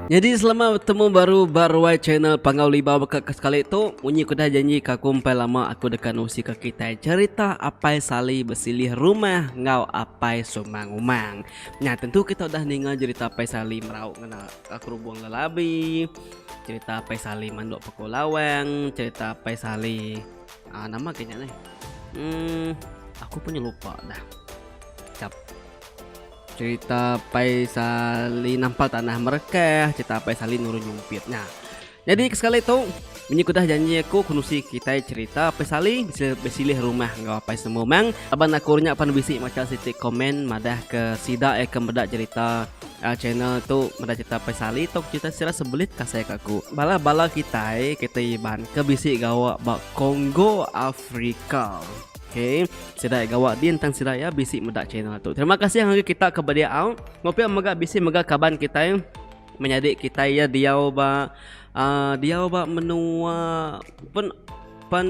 Nyadi selamat betemu baru ba ruai channel Panggau Libau baka ke sekali tu munyi ku dah janji ka aku empai lama aku deka nusi ka kitai cherita Apai Sali besilih rumah enggau Apai Sumang Umang. Nya tentu kita udah ninga jerita Apai Sali merau ngena kerubung lelabi, cherita Apai Sali manduk pekul lawang, cherita Apai Sali aaa nama ke nya neh emm aku pun lupa dah. Chap. Cerita Apai Sali nampal tanah merekah, cerita Apai Sali nurun nyumpit nya. Nyadi ke sekali tu, munyi ku udah janji aku ku nusi kitai cerita Apai Sali besilih rumah enggau Apai Semumang laban aku nya pan bisi macha siti komen madah ke sida iya ke meda cerita channel tu meda cerita Apai Sali tau cerita sida sebelit kasai ka aku. Bala-bala kitai, kitai Iban ke bisi gawa ba Congo Afrika. Okay. Sida iya gawa din tang sida iya bisi meda channel tu. Terima kasih ngagai kita ke bedia au. Ngopi mega bisi mega kaban kitai menyadi kitai iya diau ba uh, diau ba menua pen pen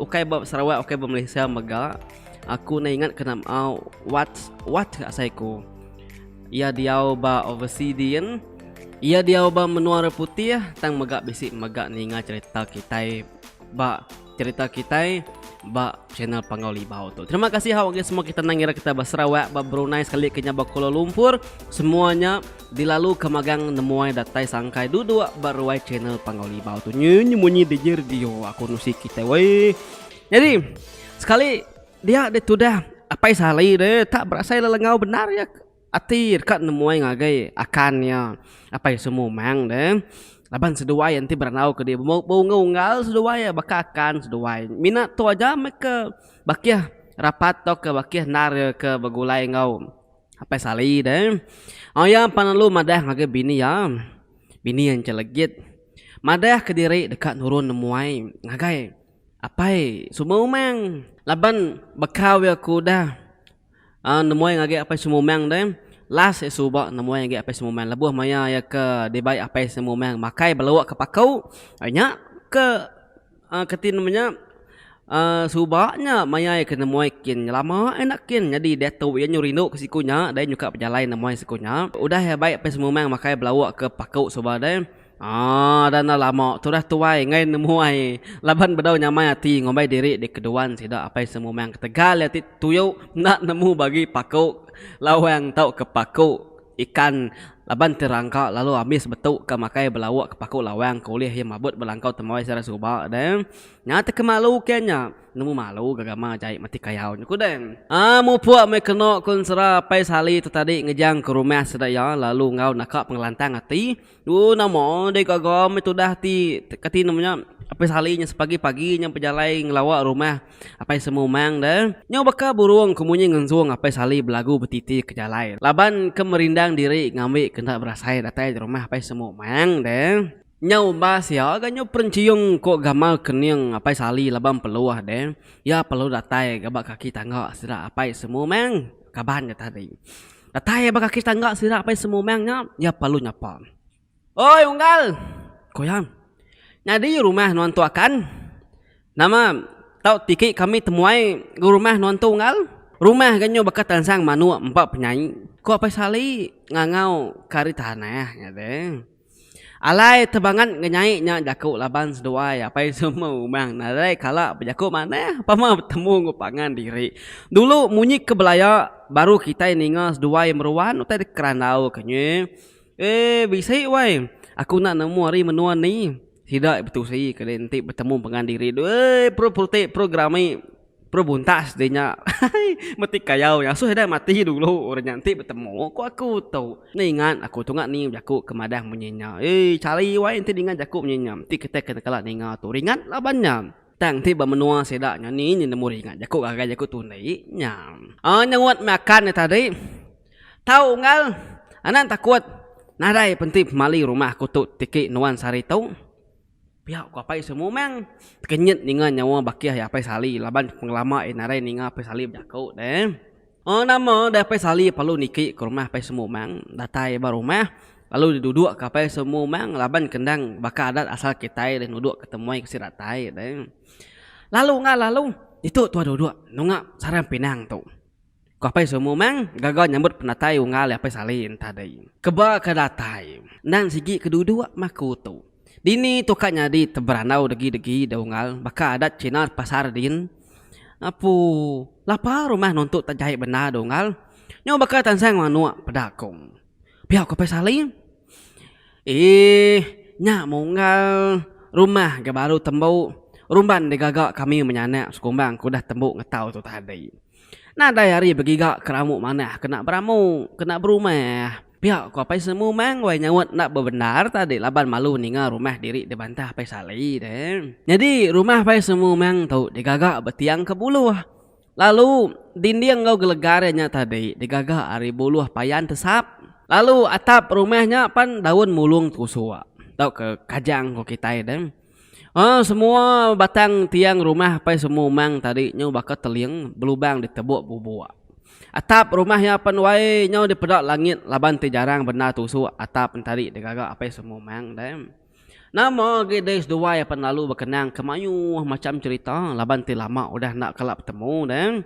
ukai ba Sarawak ukai ba Malaysia mega. Aku enda ingat ke nama au what what asai ku. Iya diau ba overseas din. Iya diau ba menua orang putih tang mega bisi mega ninga cerita kitai ba Cerita kitai ba channel Panggau Libau tu. Terima kasih hau agi semua kita nang ngira kita ba Sarawak, ba Brunei sekali ke nya ba Kuala Lumpur. Semua nya dilalu ke magang nemuai datai sangkai duduk ba ruai channel Panggau Libau tu. Nyi nyi munyi DJ radio aku nusi kitai weh. Nyadi sekali dia ditudah Apai Sali deh tak berasai lelengau bendar iya. Ati deka nemuai ngagai akan iya apai Semumang deh. Laban seduai enti berandau ke dia beunggal-unggal seduai iya baka akan seduai. Mina tu aja meh ke bakih rapat tauka bakih endar iya ke begulai enggau Apai Sali deh. Iya pan lalu madah ngagai bini iya, bini iya Enchelegit madah kediri deka nurun nemuai ngagai Apai Semumang laban bekau iya ke udah. Aaa nemuai ngagai Apai Semumang deh. Last iya suba nemuai ngagai Apai Semumang lebuh maya iya ke dibai Apai Semumang makai beluk ke paku. Nya ke aaa keti nama nya aaa suba nya maya iya ke nemuai kin lama enda kin nyadi diatu iya nyu rindu ke siku nya deh nyuka pejalai nemuai siku nya. Udah iya bai Apai Semumang makai belauk ke paku suba deh. Aaa dah enda lama tudah tuai enggai nemuai laban bedau nyamai ati ngumbai diri dikeduan sida apai Semumang ketegal iya ti tuyu enda nemu bagi paku lawang tauka paku ikan laban ti rangka lalu ambis betu ka makai belauk ke paku lawang ke ulih iya mabut belangkau temuai sida suba deh. Nya ti kemalu ke nya. Nemu malu ga gama jai mati kayau nya ku deh. Aa mupuk meh keno ku ensera Apai Sali tu tadi ngejang ke rumah sida iya lalu enggau naka pengelantang ati. Ooh nama deh gaga meh tudah ti kati nama nya Apai Sali nya sepagi-pagi nya pejalai ngelawa rumah Apai Semumang deh. Nyau baka burung ke munyi ngensung Apai Sali belagu betiti ke jalai laban ke merindang diri ngambi ke enda berasai datai di rumah Apai Semumang deh. Nyau umbas iya ga nyau perenchiung ko gamal kening Apai Sali laban peluh deh. Iya perlu datai ga ba kaki tangga sida Apai Semumang kaban nya tadi. Datai ba kaki tangga sida Apai Semumang nya iya perlu nyapa. Oi unggal! Ko iya. Nyadi rumah nuan tu akan. Nama tau tiki kami temuai ga rumah nuan tu unggal? Rumah ga nyau baka tansang manuk empa penyai. Ko Apai Sali ngangau ke ari tanah nya deh. Alai tebangat ngenyai nya jaku laban seduai apai semua umang nadai kala bejaku manah pama betemu enggau pangan diri. Dulu munyi ke belaya baru kitai ninga seduai meruan utai dikerandau ke nyi. Eee bisi wai aku enda nemu ari menua ni sida betusi ke enti betemu pangan diri tu eee perut pruti perut gerami. Perubuntas di nya meti kayau nya asuh ida mati dulu orang nya enti betemu ku aku tu. Ningat aku tunga ni bejaku ke madah munyi nya. Eii chali wai enti ninga jaku munyi nya enti kitai ke kala ninga tu ringat laban nya. Tang enti ba menua sida nya ni nya nemu ringat jaku gagai jaku tundi nya. Aaa nyengut meh akan nya tadi. Tau unggal anang takut nadai penti pemali rumah aku tu tiki nuan sehari tu. Pia ku Apai Semumang tekenyit ninga nyawa bakih iya Apai Sali laban pengelama iya nadai ninga Apai Sali bejaku deh. Oh nama deh Apai Sali perlu niki ke rumah Apai Semumang datai ba rumah lalu diduduk ke Apai Semumang laban ke endang baka adat asal kitai deh nuduk ke temuai ke datai deh. Lalu enggau lalu ditu tuah duduk nunga sarang pinang tu. Ku Apai Sumumang gaga nyambut penatai unggal Apai Sali tadi. Keba ke datai endang sigi ke duduk meh aku tu. Dini tu ka nyadi teberandau degi-degi da unggal baka adat Cina pasar din. Apu lapa rumah nuan tu tak jai bendar da unggal. Nyau baka tansang manuk peda aku. Pia ku Apai Sali. Eeh nya munggal rumah ga baru tembu rumban digaga kami menyanak sekumbang ke udah tembu ngetau tu tadi. Nadai hari begiga keramu manah kena beramu, kena berumah. Pia ku Apai Semu Mang wai nyaut enda bebendar tadi laban malu ninga rumah diri dibantah Apai Sali deh. Nyadi rumah Apai Semu Mang tu digaga betiang ke buluh. Lalu dinding enggau gelegar iya nya tadi digaga ari buluh payan tesap. Lalu atap rumah nya pan daun mulung tusuk tauka kajang ku kitai deh. Aa semua batang tiang rumah apai semua umang tadi nyau baka teling belubang ditebuk bubuk. Atap rumah iya pan wai nyau dipeda langit laban ti jarang bendar tusuk atap tadi digaga apai semua umang deh. Nama agi deh seduai apan lalu bekenang ke mayuh macham cherita laban ti lama udah enda kala betemu deh.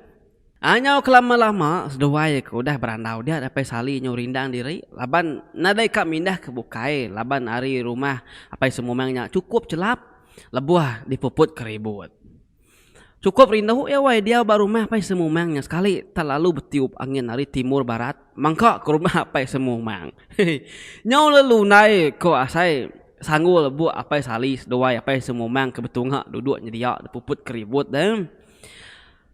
Anyau kelama lama seduai ke udah berandau dia apai Sali nyau rindang diri laban nadai ka mindah ke bukai laban ari rumah apai Semumang nya chukup chelap lebuh dipuput ke ribut. Chukup rindu iya wai diau ba rumah apai Semumang nya sekali tak lalu betiup angin ari timur barat mangka ke rumah apai Semumang. Nyau lelundai ko asai sanggul buk apai Sali seduai apai Semumang ke betunga duduk nyedia dipuput ke ribut deh.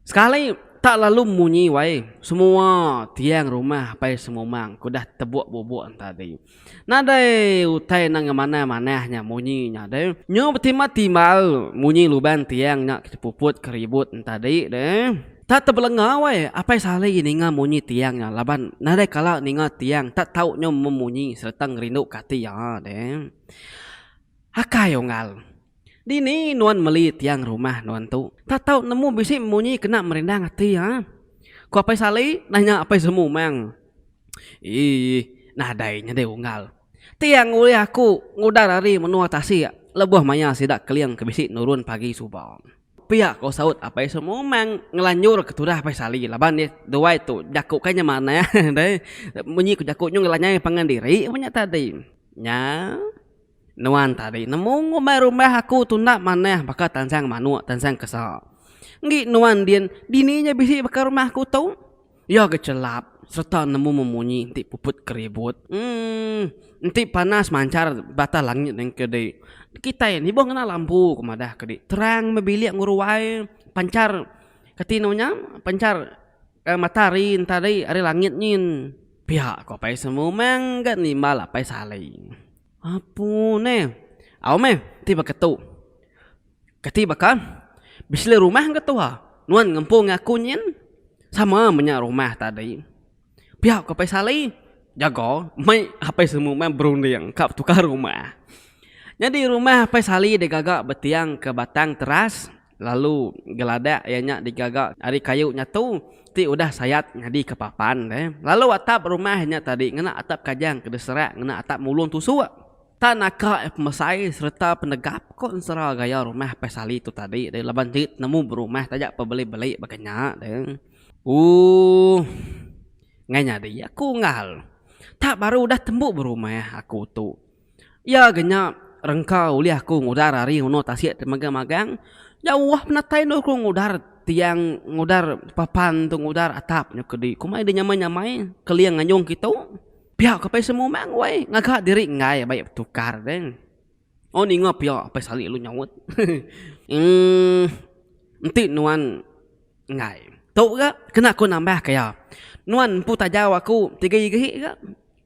Sekali tak lalu munyi wai semua tiang rumah apai Semumang ke udah tebuk bubuk tadi. Nadai utai nang ngemanah manah nya munyi nya deh. Nyu betimba timbal munyi lubang tiang nya ke puput ke ribut tadi deh. Tak tebelenga wai apai Sali ninga munyi tiang nya laban nadai kala ninga tiang tak tau nyu memunyi sereta ngerindu ke ati iya deh. Akai unggal. Dini nuan meli tiang rumah nuan tu? Tak tau nemu bisi munyi kena merindang ati ha. Ku Apai Sali nanya Apai Semumang. Ii, nadai nyadi unggal. Tiang ulih aku ngudar ari menua tasik lebuh maya sida keling ke bisi nurun pagi suba. Pia ko saut Apai Semumang ngelanjur ke tudah Apai Sali laban iya duai tu jaku kai nya manah deh. Munyi ku jaku nyu ngelanyai pangan diri meh nya tadi. Nya. Nuan tadi nemu ngumbai rumah aku tu enda manah baka tansang manuk tansang kesa. Enggi nuan din dini nya bisi baka rumah aku tu. Iya ga chelap sereta nemu memunyi enti puput keribut. Emm enti panas manchar batah langit nengke di. Kitai nibuh ngena lampu ku madah ke di. Terang meh bilik ngeruai panchar kati nu nya panchar mata hari entari ari langit nyin. Pia ku Apai Semumang ga nimbal Apai Sali. Apu neh. Au meh ti baka tu. Kati baka bisi rumah ga tuha nuan ngempu ngan aku nyin. Sama menya rumah tadi. Pia ku Apai Sali jaga mei Apai Semumang berunding ka betukar rumah. Nyadi rumah Apai Sali digaga betiang ke batang teras Lalu geladak iya nya digaga ari kayu nyatu ti udah sayat nyadika papan deh. Lalu atap rumah nya tadi ngena atap kajang ke diserak ngena atap mulung tusuk. Tak naka iya pemesai sereta penegap ko ensera gaya rumah Apai Sali tu tadi deh laban ti nemu berumah taja pebeli-beli baka nya deh. Ooh. Ngai nyadi aku unggal. Tak baru udah tembu berumah aku tu. Iya ga nya rengka ulih aku ngudar ari ngunu tasik ti magang-magang jauh penatai endur ku ngudar tiang ngudar papan tu ngudar atap nya kedi ku mai deh nyamai-nyamai keling anjung kitu pia ku apai semumang weh ngaga diri enggai bai betukar deh. Oh ninga pia apai sali lalu nyaut uhh enti nuan enggai tu ga kena ku nambah ka iya nuan empu tajau aku tiga igi ga.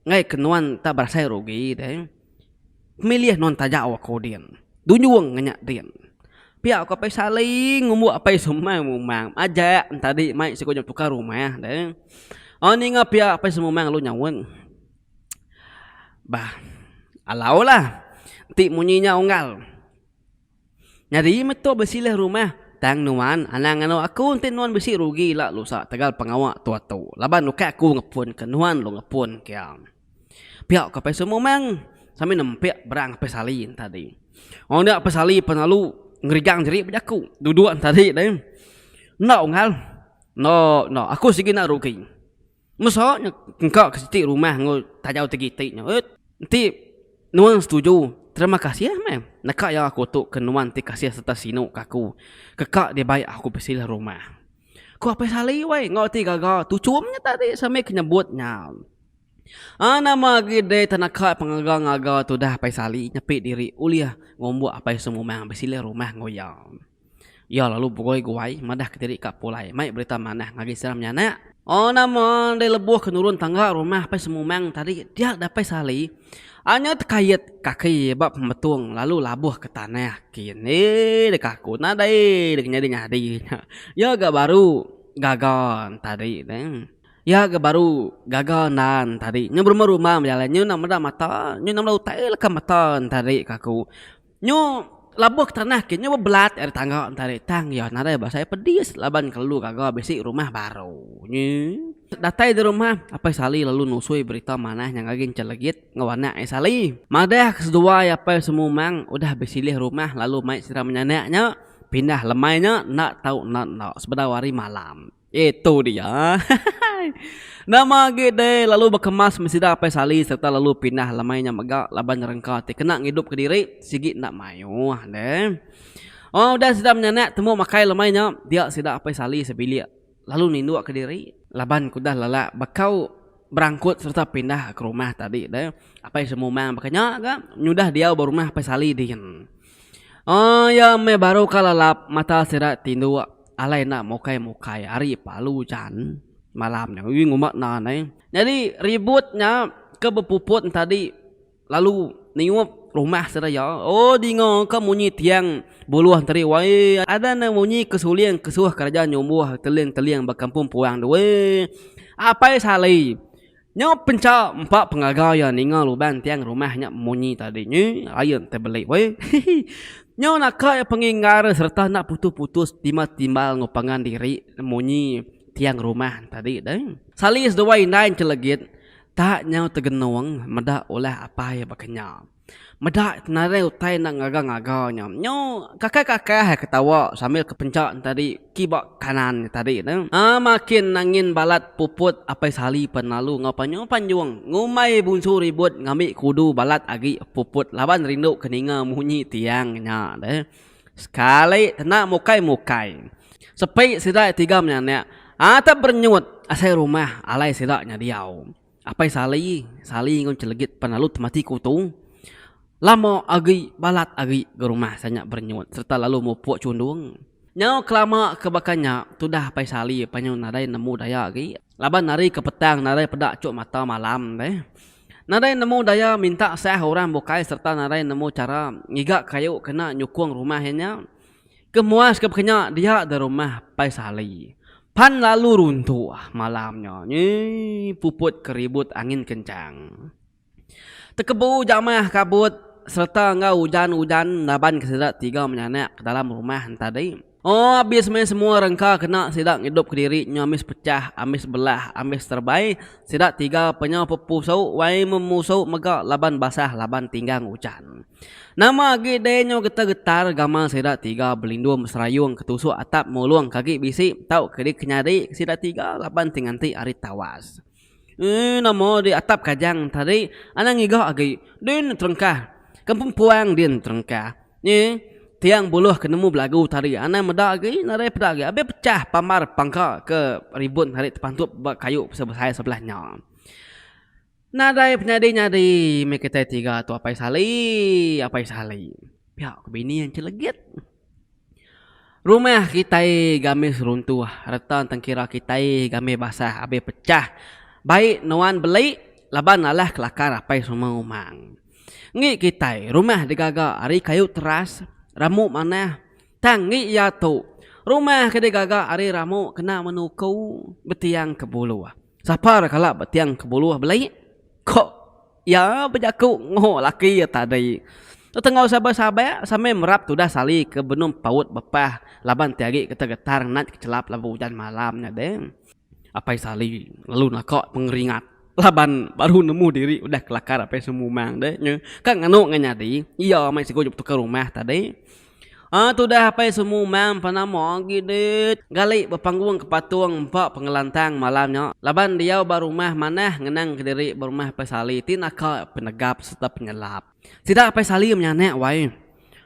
Enggai ke nuan tak berasai rugi deh. Pemilih nuan tajau aku din. Dunjung nge nya din. Pia ku Apai Sali ngumbuk Apai Sumang Mumang majak entadi mai siku nya betukar rumah deh. Oh ninga pia Apai Sumang lalu nyaut. Bah alau lah enti munyi nya unggal. Nyadi meto besilih rumah tang nuan anang nganu aku enti nuan bisi rugi ila lusa tegal pengawa tua tu laban ukai aku ngepun ke nuan lu ngepun ke iya. Pia ko Apai Sumumang sambil nempik berang Apai Sali tadi. Wang nya Apai Sali pen lalu ngerigang diri bejaku duduk tadi deh. Enda unggal. Enda enda aku sigi enda rugi. Mesa nya engka ke siti rumah enggau tajau ti iti nya. Enti nuan setuju terima kasih meh neka iya aku tu ke nuan ti kasih sereta sinu ke aku ke ka dibai aku besilih rumah. Ku Apai Sali weh enggau ati gaga tuchum nya tadi sambil ke nyebut nya. Aa nama agi deh tenaka pengaga ngaga tudah Apai Sali nyepi diri ulih ngumbuk Apai Sumang besilih rumah enggau iya. Iya lalu begoi guai madah kediri ka pulai mai berita manah ngagai sida menyanak. Oh nama deh lebuh ke nurun tangga rumah Apai Semumang tadi dia dapai Sali anya tekait kaki ba pemetung lalu labuh ke tanah kin. Eii deka aku nadai deka nyadi nyadi nya. Iya ga baru gaga tadi neh. Iya ga baru gaga endan tadi. Nyu berumah rumah bejalai nyu enda meda mata nyu enda meda utai leka mata tadi ka aku. Nyu labuh ke tanah ke nyu bebelat ari tangga enti ari tang iya nadai basai pedis laban kelalu gaga bisi rumah baru. Nyi. Datai di rumah, Apai Sali lalu nusui berita manah nya ngagai Enchelegit enggau anak iya Sali. Madah ke seduai Apai Semumang udah besilih rumah lalu mai sida menyanak nya pindah lemai nya enda tau enda enda sebedau hari malam. Itu dia. Nama agi deh lalu bekemas meh sida Apai Sali sereta lalu pindah lemai nya mega laban rengka ti kena ngidupka diri sigi enda mayuh deh. Oh udah sida menyanak temu makai lemai nya dia sida Apai Sali sebilik lalu nindukka diri laban ke udah lelak bekau berangkut sereta pindah ke rumah tadi deh. Apai Semumang baka nya ga nyudah diau ba rumah Apai Sali din. Oh iya meh baru ka lelap mata sida tinduk. Alai enda mukai-mukai ari palu ujan malam nya uii ngumba enda neh. Nyadi ribut nya ke bepuput tadi lalu niup rumah sida iya ooh dinga ka munyi tiang buluh tadi wai ada ne munyi kesuling kesuh kereja nyumbuh teling-teling ba kampung puang tu weh. Apai Sali. Nyau pencha empa pengaga iya ninga lubang tiang rumah nya munyi tadi nyi ayen tai beli weh. Hihi. Nyau naka iya penginggar sereta enda putus-putus timbal-timbal enggau pangan diri munyi tiang rumah tadi deh. Sali seduai indai Enchelegit tak nyau tegenung meda ulah apai baka nya. Meda nadai utai enda ngaga-ngaga nya. Nyu kakah-kakah ketawa sambil ke pencha ne tadi kiba kanan ne tadi ne. Aa makin angin balat puput Apai Sali pen lalu enggau panjung panjung ngumbai bunsu ribut ngambi kudu balat agi puput laban rindu ke ninga munyi tiang nya deh. Sekali tena mukai-mukai. Sepi sida tiga menyanak aa te berenyut asai rumah alai sida nya diau. Apai Sali, Sali enggau Enchelegit pan lalu temati kutu. Lama agi balat agi ga rumah sida nya berenyut sereta lalu mupuk chundung. Nyau kelama ke baka nya tudah Apai Sali pan nyau nadai nemu daya agi laban hari ke petang nadai peda chuk mata malam deh. Nadai nemu daya minta sah orang bukai sereta nadai nemu chara ngiga kayu kena nyukung rumah iya nya. Ke muas ke pekenya dia da rumah Pai Sali. Pan lalu runtuh malam nya nyi puput ke ribut angin kencang. Tekebu jamah kabut sereta enggau ujan-ujan naban ke sida tiga menyanak ke dalam rumah entadi. Oh abis meh semua rengka kena sida ngidup kediri nyu ambis pecah, ambis belah, ambis terebai, sida tiga penyau pepusu wai memusu mega laban basah laban tinggang ujan. Nama agi deh nyau getar-getar gamal sida tiga belindung beserayung ke tusuk atap mulung ke agi bisi tauka dikenyadi ke sida tiga laban ti nganti ari tawas. Eee nama deh atap kajang tadi anang ngiga agi din terengkah kampung puang din terengkah. Nyi tiang buluh ke nemu belagu tadi anang meda agi nadai peda agi abis pecah pambar pangka ke ribut tadi tepantup ba kayu besai sebelah nya. Nadai penyadi-nyadi meh kitai tiga tu Apai Sali, Apai Sali. Pia ku bini iya Enchelegit. Rumah kitai gamis runtuh, reta tengkira kitai gamis basah abis pecah. Bai nuan beli laban alah kelakar apai semua umang. Enggi kitai rumah digaga ari kayu teras, ramu manah. Tang enggi iya tu, rumah ke digaga ari ramu kena menuku betiang ke buluh. Sapa ra kala ba tiang ke buluh beli? Ko iya bejaku ngeho laki iya tadi. Tenggau sabak-sabak sambil merap tudah Sali ke benung paut bepah laban ti agi getar-getar nat ke chelap laban ujan malam nya deh. Apai Sali lalu naka pengeringat laban baru nemu diri udah kelakar apai Semumang deh nya ka nganu ngan nyadi iya meh siku betukar rumah tadi. Aa tudah apai semu mang penama agi dit. Gali bepanggung ke patung empa pengelantang malam nya laban diau ba rumah manah ngenang kediri ba rumah Apai Sali ti naka penegap sereta penyelap. Sida Apai Sali menyanak wai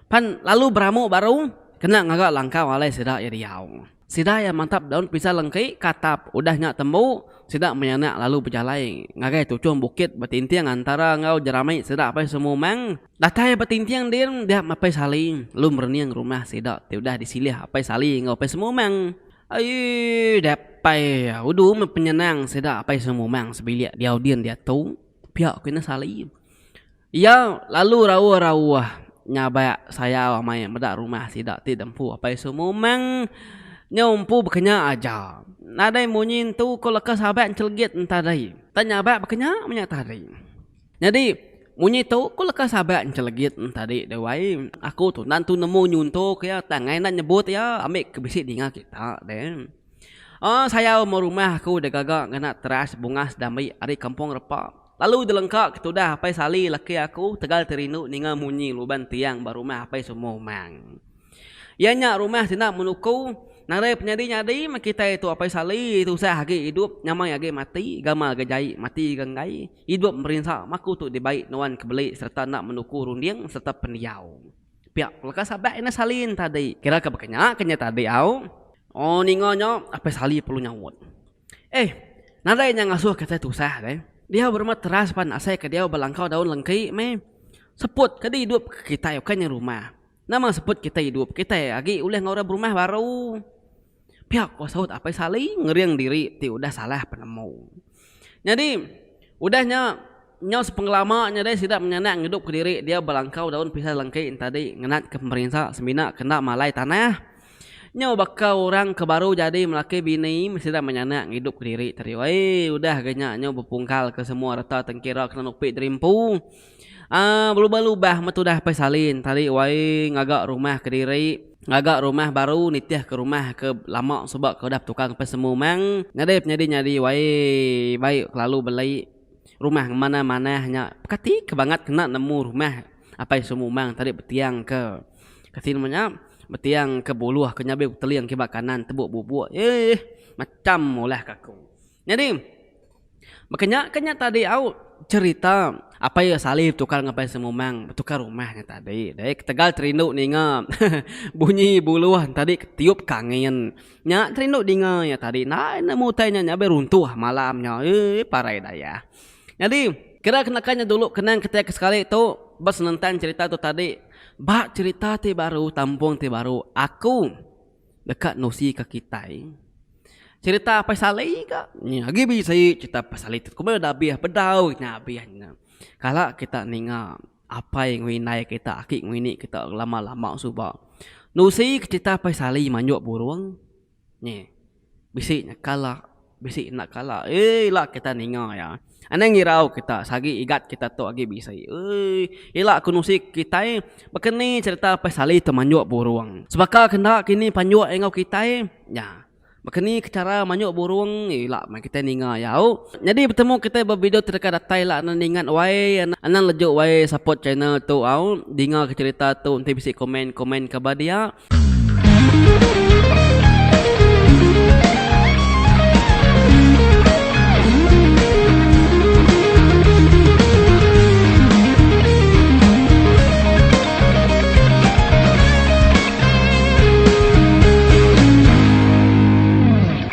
pan lalu beramu baru kena ngaga langkau alai sida iya diau. Sida iya mantap daun pisang lengki ke atap. Udah nya tembu, sida menyanak lalu bejalai ngagai tuchung bukit betinting antara enggau jerami sida apai Semumang. Datai ba tinting din, dia Apai Sali lalu merening rumah sida ti udah disilih Apai Sali enggau Apai Semumang. Aii dapai udu meh penyenang sida Apai Semumang sebilik diau din diatu, pia ku Ina Sali. Iya lalu rauh-rauh nyabak sayau amai meda rumah sida ti dempu apai Sumumang nyau empu bekenya aja. Nadai munyi entu ko leka sabak enchelegit entadi. Tang nyabak bekenya menya tadi. Nyadi munyi tu ko leka sabak enchelegit entadi deh wai. Aku tu enda entu nemu nyunto ke iya tang ngai enda nyebut iya ambi ke bisi dinga kita deh. Aaa sayau meh rumah aku digaga ngena teras bungas dambi ari kampung repa. Lalu dilengka ke tudah Apai Sali laki aku tegal ti rindu ninga munyi lubang tiang ba rumah Apai Sumo Umang. Iya nya rumah ti enda menuku, nadai penyadi-nyadi meh kitai tu Apai Sali tusah agi idup nyamai agi mati, gamal ga jai mati ga enggai, idup merinsa meh aku tu dibai nuan ke beli sereta enda menuku runding sereta pendiau. Pia ku leka sabak ina Salin tadi. Kira ke baka nya ke nya tadi au. Oh ninga nya Apai Sali perlu nyaut. Eh, nadai nya ngasuh kitai tusah deh. Diau berumah teras pan asai ke diau ba langkau daun lengki meh. Seput ke diidup ke kitai ukai nya rumah. Nama seput kitai idup kitai agi ulih enggau orang berumah baru. Pia ko saut Apai Sali ngering diri ti udah salah penemu. Nyadi, udah nya nyau sepengelama nya deh sida menyanak ngidup kediri diau ba langkau daun pisang lengki entadi ngenat ke pemerinsa semina ke enda malai tanah. Nyau baka orang ke baru jadi melaki bini meh sida menyanak ngidup kediri tadi wai udah ga nya nyau bepungkal ke semua reta tengkira kena nupi diri empu. Aaa belubah-lubah meh tudah Apai Salin tadi wai ngaga rumah kediri ngaga rumah baru nitih ke rumah ke lama suba ke udah betukar Apai Semu Mang. Nyadi penyadi nyadi wai bai kelalu beli rumah manah-manah nya kati ke bangat kena nemu rumah Apai Semu Mang tadi betiang ke kati nama nya. Betiang ke buluh ke nyabi beteling kiba kanan tebuk bubuk eeh macam ulah ke aku. Nyadi baka nya ke nya tadi au cherita apai Sali betukar enggau apai Semumang betukar rumah nya tadi deh ketegal terindu ninga bunyi buluh tadi ke tiup ke angin nya terindu dinga iya tadi enda nemu utai nya nya runtuh malam nya eeh parai dayah. Nyadi kira ke naka nya dulu kenang kitai ke sekali tu ba senentang cherita tu tadi. Ba cherita ti baru tampung ti baru aku deka nusi ka kitai cherita Apai Sali ka nya agi bisi cherita Apai Sali tu kuma udah abih bedau nya abih nya. Kala kita ninga apai enggau indai kita aki enggau ini kita lama lama suba nusi ka cherita Apai Sali manjuk burung. Nyi. Bisi nya kala, bisi enda kala. Eii ila kita ninga iya. Anang irau kita sagi igat kita tu agi bisi. Eii ila ku nusi kitai baka ni cherita Apai Sali tu manjuk burung. Sebaka ke enda kini panjuk iya enggau kitai nya. Baka ni ke chara manjuk burung ila meh kitai ninga iya au. Nyadi betemu kitai ba video ti deka datai ila anang ningat wai anang lejuk wai support channel tu au. Dinga ke cherita tu enti bisi komen komen ke ba dia.